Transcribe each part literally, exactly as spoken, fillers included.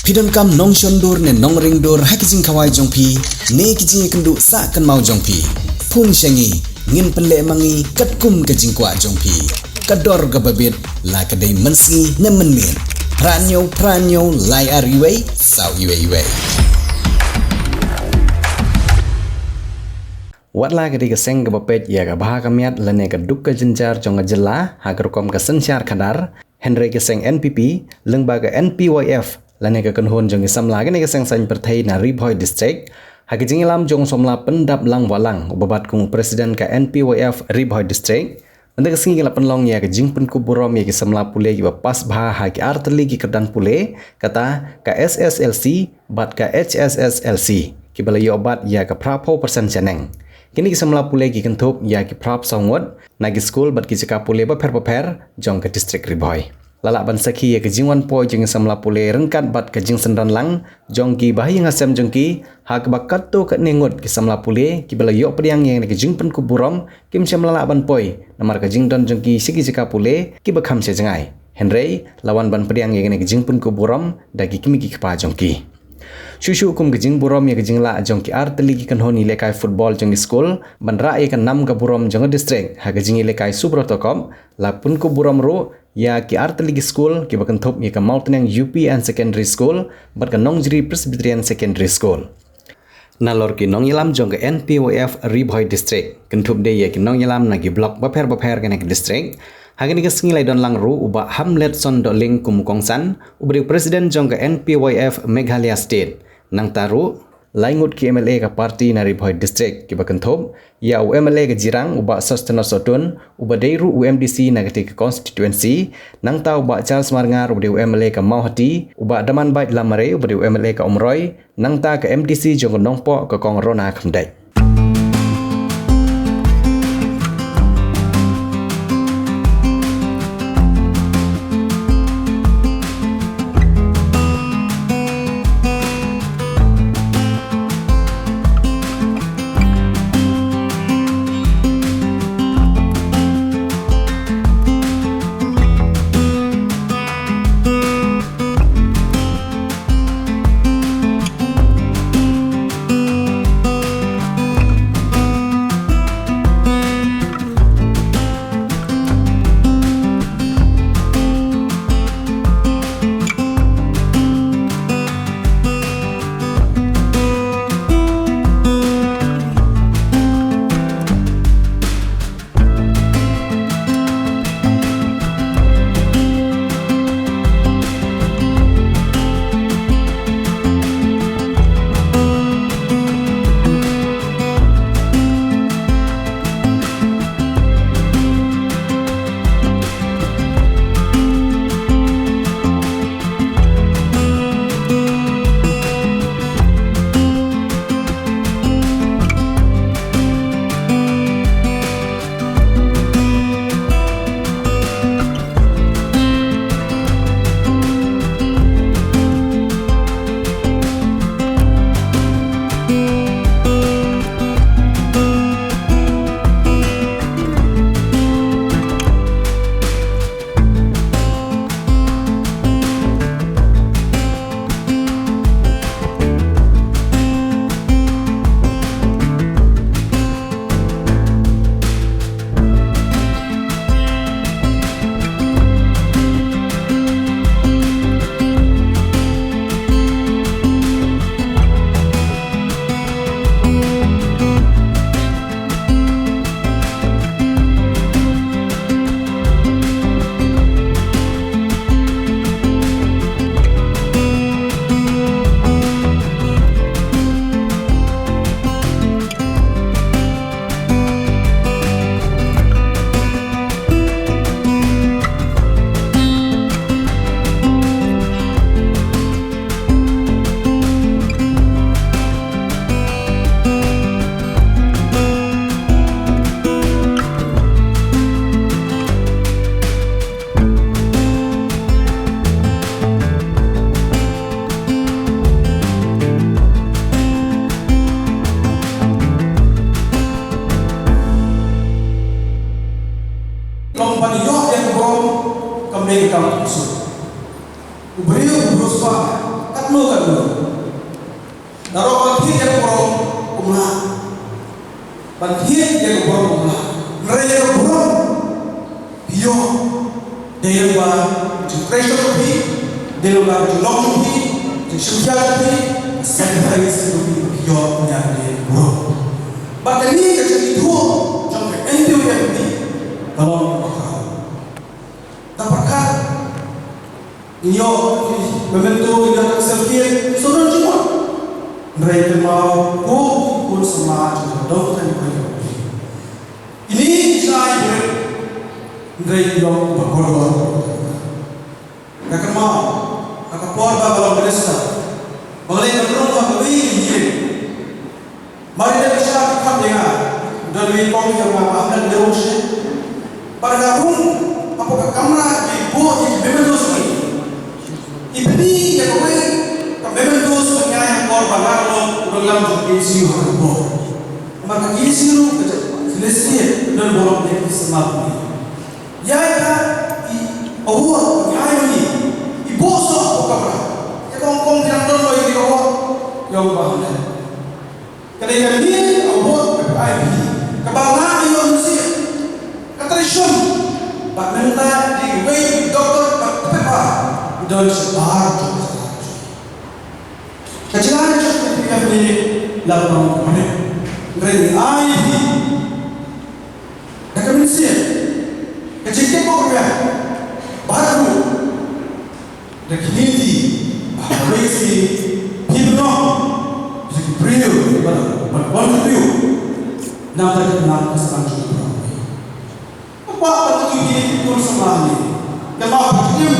Phi donkam nongshon dur ne nongring dur ha ki jingkhawai jong phi ne ki jingïakynduh sah kynmaw jong phi? Phone sha ngi, ngin pynleh ma ngi katkum ka jingkwah jong phi. Ka dor kaba bit, la ka dei mynsngi ne mynmiet. Phra hynñiew phra hynñiew lai ar wei saw wei wei. Wat la ka dei ka seng kaba peit ïa ka bha ka miat lane ka duk ka jynjar jong ka jylla ha ka rukom ka synshar khadar, hynrei ka seng N P P lyngba ka N P Y F lane ka kynhun jong ki samla kane ka seng saiñ pyrthei na Ri Bhoi District, ha ka jingïalam jong u samla Pyndaplang Wahlang uba bat kum u President ka N P Y F Ri Bhoi District, mynta ka sngi ka la pynlong ïa ka jingpynkup burom ïa ki samla pule kiba pass bha ha ki artylli ki kyrdan pule, kata ka S S L C bad ka H S S L C, kiba la ïoh bat ïa ka phra phew percent shaneng. Kine ki samla pule ki kynthup ïa ki phra phew saw ngut na ki skul bad ki jaka pule bapher bapher jong ka district Ri Bhoi. La lah ban sakhi ïa ka jingwan poi jong ki samla pule ryngkat bad ka jingsynran lang jong ki ba ha ïing ha sem jong ki, ha kaba katto katne ngut ki samla pule kiba la ïoh pdiang ïa kane ka jingpynkup burom kim shym la lah ban poi namar ka jingdon jong ki sha ki jaka pule kiba kham sha jngai. Hynrei la wan ban pdiang ïa kane ka jingpynkup burom da ki kmie ki kpa jong ki. Shuh shuh kum ka jingburom ïa ka jinglah jong ki artylli ki kynhun ïalehkai football jong ki skul ban rah ïa ka nam ka burom jong ka district ha ka jingïalehkai Subroto Cup, la pynkup burom ruh ïa ki artylli ki skul kiba kynthup ïa ka Mawtneng U P and Secondary School bad ka Nongjri Presbyterian Secondary School. Nalor ki nongïalam jong ka N P Y F Ri Bhoi District, kynthup de ïa ki nongïalam na ki block bapher bapher kane ka district, ha kane ka sngi la ïadon lang ruh u Bah Hamletson Dohling kum u kongsan uba dei u President jong ka N P Y F Meghalaya State. Nangta ruh lai ngut ki M L A ka party na Ri Bhoi District kiba kynthup ïa u M L A ka Jirang u Bah Sosthenes Sohtun uba dei ruh u M D C na katei ka constituency, nangta u Bah Charles Marngar uba dei u M L A ka Mawhati, u Bah Damanbait Lamare uba dei u M L A ka Umroi, nangta ka M D C jong ka Nongpoh ka Kong Rona Khymdeit. Long ban ïoh ïa ka burom kam dei ka kam suk. U briew u briew spah, ka Katno katno. Baroh ban thied ïa ka burom kumne. Ban thied ïa ka burom kumne. Hynrei ïa ka burom phi ïoh dei lyngba ka jingtrei shong jong phi, dei lyngba ka jinglong jong phi, ka jingshim khia jong phi, ka sacrifice jong phi, phi ïoh ïa ka burom. Bad kane ka jingithuh jong ka N P O F P ka long kaba khraw. Kaba khraw. Ngi ïoh memento, ngi ïoh ka certificate, sngewdon jingmut. Hynrei kynmaw ko ki khun samla jong ka dong ka thaiñ ka ïoh. Kine ki jngai ki rit, hynrei ki long ba kordor. Nga kynmaw ha ka por ba nga long minister, ba nga leit ban rung ha kawei ka ïing. Mar ïa ka sha ki khot ïa nga, don wei kong ïa nga ba hynda leh rung shi. Bad nga rung hapoh ka kamra, ki buh ïa ki mementos ki. Ki pyni ïa kawei ka mementos ba nga ïa kor ba nga long u nongïalam jong ka K S U ha ka por. Namar ka K S U ruh ka jong Celestia don burom ïa ki samla. Ïa ka i award ba ngi ai ïa ngi, i buh soh hapoh ka kamra. Ïa kong kong ki dang don wei ki award. Ïa u ba hynda. Ka dei ka lieng award ka P I P kaba nga ïoh mynsiem. Ka trei shong. Bad mynta dei wei u doktor bad ka pynbha. Don shabar jong ka. Ka jingïaid jong ka P I P la long kumne. Hynrei ai hi. Da ka mynsiem. Ka jingtip ba ka bad ruh. Da ki lynti, ba ha ka rei sngi, phi pynlong, phi ki briew, ba, ba, ba ki briew, nangta ki nang ka sdang jong ki briew. Ka kwah ban ïoh ki khun samla ne, ka kwah ban ïoh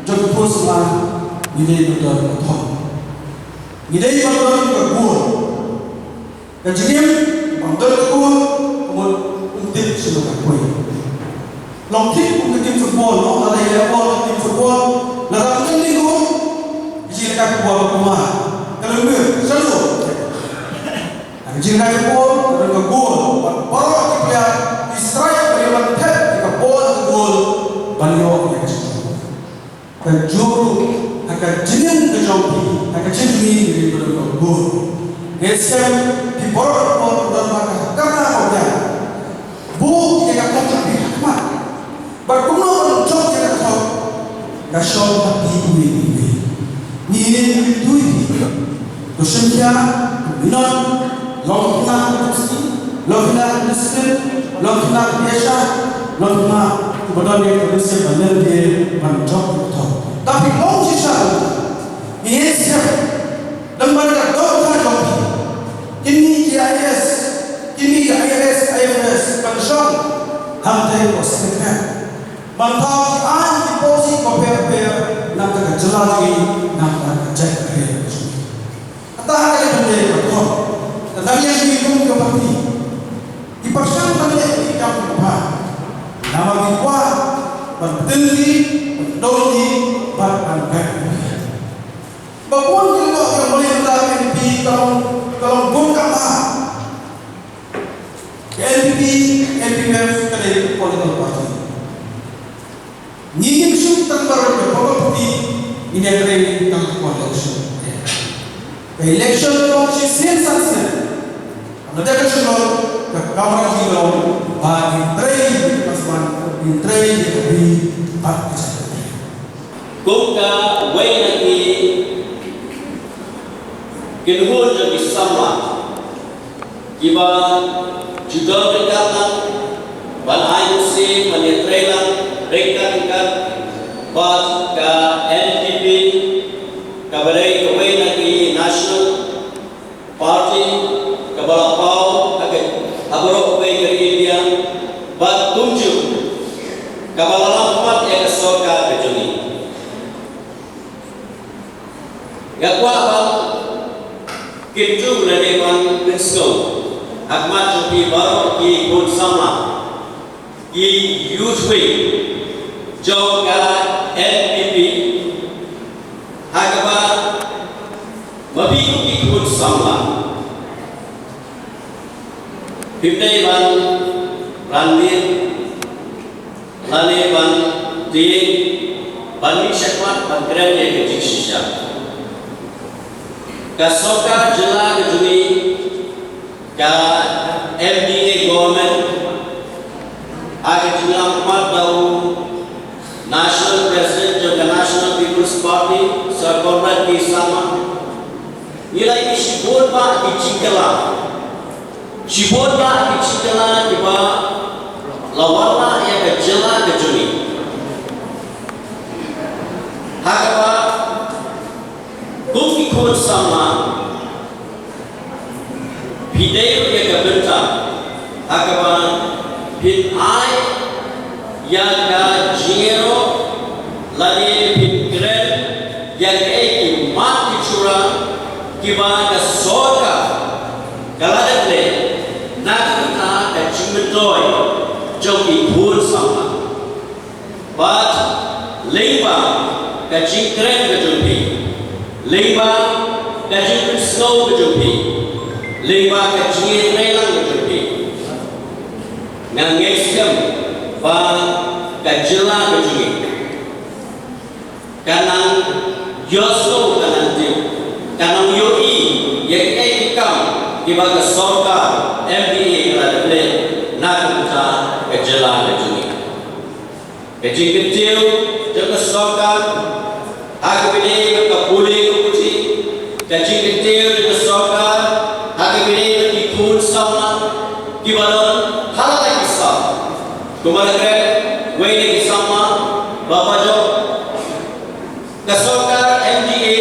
jong ki khun samla, ngi dei ban don ka thong. Ngi dei ban don ka gual. Ka jingim, ban don ka gual, ka mut um tip shuh ka poi. Long thik kum ka team football, no? Lada ïaleh bol ka team football, lada ym don ka gual, ka jingïalehkai football ka koma. Ka lyngngoh, shadow. Ka jingïalehkai football, ka don ka gual. Bad baroh ki player, ki strike, ba ïa ban thep ïa ka bol ha ka gual, ban ïoh ïa ka jingïaleh. Ka jong ruh, ha ka jingim ka jong phi, ha ka jingim ka jong phi, ka jong phi. Ka skem, phi baroh, baroh, baroh, baroh, ka kata ka biang. Buh ïa ka kong ka phi ha khmat. Bad kumno ban jop ïa ka thong. Ka shong ha phi iwei iwei. Ngi ïeng ngi tui phi. To shim khia, to minot, long khynnah ka disiplin, long khynnah ka disiplin, long khynnah ka biashara, long khynnah kiba don ïa ka mynsiem ban leh ban jop ka thong. Tapi long shisha ngi ïa shisha dang ban ka dong ka jong phi. Kine ki I A S, kine ki I A S, I F S, ban shong hangtei ko secret. Ban thaw ki aiñ ki policy bapher bapher na ka jylla jong ngi, na ka jaitbynriew jong ngi. Kata ka dei ban dei ka thong. Ka dang ïa ngi kum ka party. Ki pyrshang ban leh ki kam kiba bha. Namar ki kwah ban pynthikna ki, ban dong ki, ban ban beh. Ba bun ki lok ïa mane mynta M P ka long, ka long bun ka ma. Ka N P P, N P P F ka dei political party. Ngi ngim shu tang baroh ka political party, ngi ïa trei tang ka election. Ka election ka long shisien san sien. Ka dei ka shu long ka kamra jong ngi long ba ngin trei, ba ngin trei, ba ngin trei. Kum kawei na ki kynhun jong ki samla kiba ju don ryngkat lang ban ai mynsiem ban ïatrei lang ryngkat ryngkat bad ka N P P kaba dei kawei na ki national party kaba la paw ha ka, ha baroh kawei ka ri India bad kumjuh kaba la lam khmat ïa ka sorkar ka jong ngi. Nga kwah ban kyntu lane ban pynsngew ha khmat jong phi baroh ki khun samla, ki youth wing jong ka N P P, ha kaba ma phi kum ki khun samla phim dei ban ran miet lane ban tieng ban mih shakhmat ban kren ïa ka jingshisha. Ka sorkar jylla ka jong ngi, ka M D A government, ha ka jingïalam khmat da u National President jong ka National People's Party, Sir Conrad K Sangma, ngi la ïohi shibun bah ki jingkylla, shibun bah ki jingkylla kiba la wanrah ïa ka jylla ka jong ngi. Ha kaba kum ki khun samla, phi dei ruh ïa ka bynta ha kaba phin ai ïa ka jingïaroh lane phin kren ïa kaei ki mat ki jura kiba ka sorkar ka la dep leh na ka bynta ka jingmyntoi jong ki khun samla. Bad lyngba ka jingkren ka jong phi, lyngba ka jingpynsngew ka jong phi, lyngba ka jingïatreilang ka jong phi, nga ngeit skhem ba ka jylla ka jong ngi kan nang ïohsngew, kan nang tip, kan nang ïohi ïa kiei ki kam kiba ka sorkar M D A ka la dep leh na ka bynta ka jylla ka jong ngi. Ka jingkyntiew jong ka sorkar ha kaba ïadei bad ka pule ka puthi, ka jingkyntiew jong ka sorkar ha kaba ïadei bad ki khun samla kiba don ha la ki saw. Kumba la kren wei na ki samla ba, ba jong ka sorkar M D A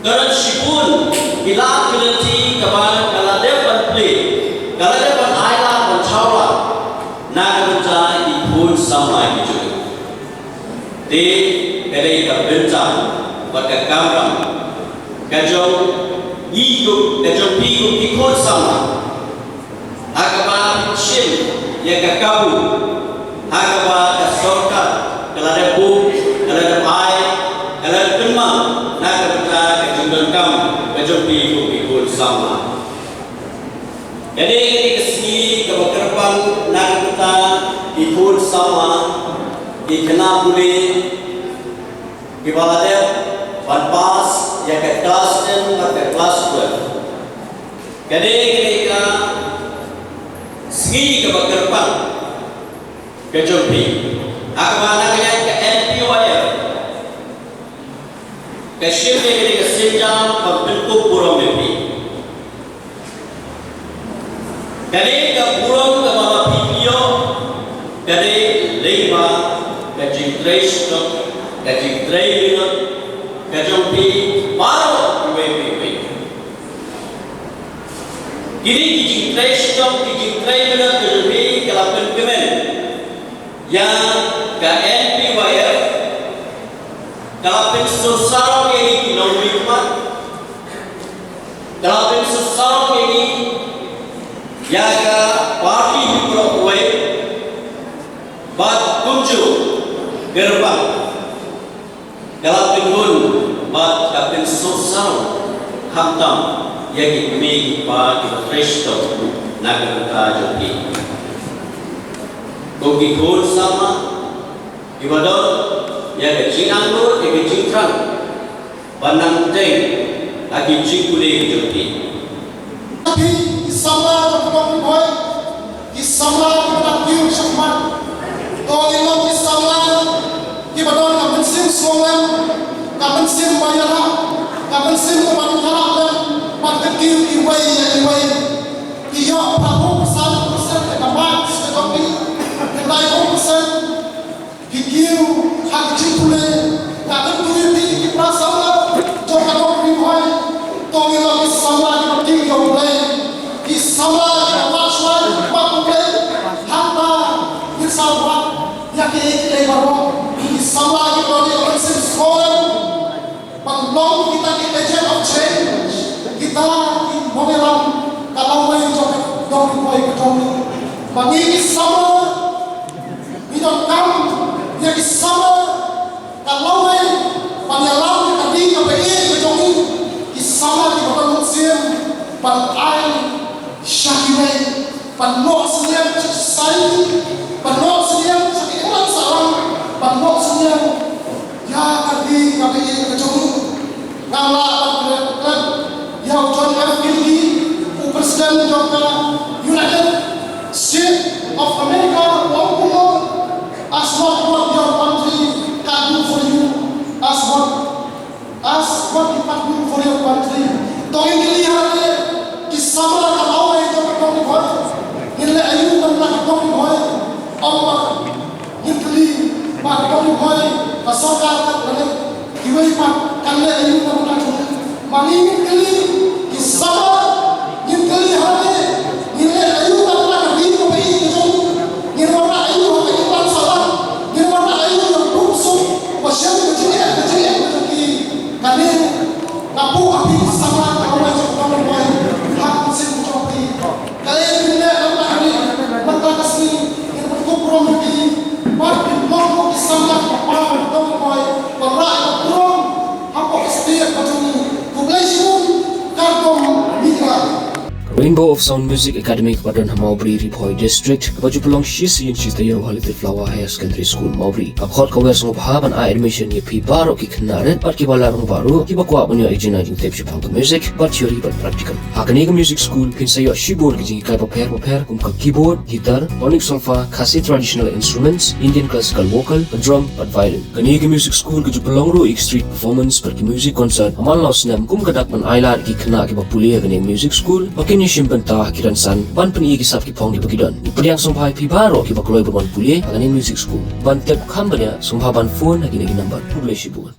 ka don shibun ki lad ki lynti kaba ka la dep ban plie, ka la dep ban ailad ban thaw lad na ka bynta ki khun samla ki jong ngi. Te ka dei ka bynta bad ka kamram ka jong ngi kum, ka jong phi kum ki khun samla, ha kaba phin shim ïa ka kabu ha kaba ka sorkar ka la dep buh, ka la dep ai, ka la dep pynmang na ka bynta ka jingdonkam ka jong phi kum ki khun samla. Kane ka dei ka sngi kaba kyrpang na ka bynta ki khun samla, ki khynnah pule kiba la dep ban pass ïa ka klas ten bad ka klas twelve. Kane ka dei ka sngi kaba kyrpang ka jong phi. Ha kaba na ka liang ka N P Y F ka shim ïa kane ka sienjam ban pynkup burom ïa phi. Kane ka burom kaba ma phi phi ïoh ka dei lyngba ka jingtrei shitom, ka jingtrei minot ka jong phi baroh iwei pa iwei. Kine ki jingtrei shitom, ki jingtrei minot ka jong phi ka la pynkmen ïa ka N P Y F, ka la pynsngewsarong ïa ngi ki nongmihkhmat, ka la pynsngewsarong ïa ngi ïa ka party hi baroh kawei, bad kumjuh kyrpang ka la pynhun bad ka pynsngewsarong khamtam ïa ki kmie ki kpa kiba trei shitom na ka bynta jong ki. Kum ki khun samla kiba don ïa ka jingangnud, ïa ka jingthrang ban nang teng ha ki jingpule ki jong ki. Ki samla jong ka Dong Ri-Bhoi, ki samla kiba nang kiew shakhmat. To ngin long ki samla kiba don ka mynsiem sngewlem, ka mynsiem ba ïarap, ka mynsiem kaba ïarap lem ban kyntiew iwei ïa iwei. Ki ïoh phra phew san percent ka marks ka jong ki. Khyndai phew percent ki kiew ha ki jingpule. Nga kyntu ïa phi ki para samla jong ka Dong Ri-Bhoi, to ngin long ki samla kiba king ïa U Blei, ki samla kiba wad shuwa ïa ka khmat U Blei. Hangta ngin sa wad ïa kiei kiei baroh. Ki samla kiba don ïa ka mynsiem sngewlem ban long kita ki agent of change, kita ki nongïalam ka lawei jong ka Dong Ri-Bhoi ka jong ngi. Ba ngi ki samla ngi donkam ïa ki samla ka lawei ban ïalam ïa ka ding ka ba ïeit ka jong ngi. Ki samla kiba don mynsiem ban ai sha kiwei, ban noh synñiang sha ki society, ban noh synñiang sha ki imlang sahlang, ban noh synñiang ïa ka ding ka ba ïeit ka jong ngi. Nga lah ban kren Jong ka United States of America, ong kumno, ask not what your country can do for you, ask what, ask what you can do for your country. To ngin kylli hangne, ki samla ka lawei jong ka Kong Ribhoi, ngin leh aïu namar ka Kong Ribhoi? Ym ba ngin kylli ba ka Kong Ribhoi, ka sorkar ka leh, kiwei pat kan leh aïu namar ka Kong Ribhoi? Ma ngi ngin kylli ki samla, ngin kylli hangne, ngin leh aïu namar ka ri kaba ïeit ka jong ngi? Ngin wanrah aïu ha ka imlang sahlang? Ngin wanrah aïu ïa u suk ba shem ka jingeh, ka jingeh ka jong ki? Kane nga buh ha phi ki samla ka lawei jong ka Kong Ribhoi ha ka mynsiem ka jong phi. Kaei phin leh namar kane? Mynta ka sngi ngin pynkup burom ïa phi bad phin long ruh ki samla kiba paw ka Kong Ribhoi ban rah ïa ka burom hapoh ka state ka jong ngi. Khublei shibun. Kyrpad ïa phi. Rainbow of Sound Music Academy kaba don ha Mawbri, Ri Bhoi District, kaba ju pynlong shi sien shi taïew ha Little Flower Higher Secondary School, Mawbri, ka khot ka wer sngewbha ban ai admission ïa phi baroh ki khynnah rit bad kiba lah rangbah ruh, kiba kwah ban ïoh ïa ka jingtip shaphang ka music, bad theory bad practical. Ha kane ka music school phin sa ïoh shibun ki jinghikai bapher bapher kum ka keyboard, guitar, tonic solfa, Khasi traditional instruments, Indian classical vocal, ka drum bad violin. Kane ka music school ka ju pynlong ruh ïa ki street performance bad ki music concert ha man la u snem, kum ka dak ban ailad ïa ki khynnah kiba pule ha kane ka music school ba kin ïashim bynta ha ki rynsan ban pyni ïa ki sap ki phong kiba ki don. Ngi pdiang sngewbha ïa phi baroh kiba kloi ban wan pule ha kane ka music school. Ban tip kham bniah sngewbha ban phone ha kine ki number. Khublei shibun.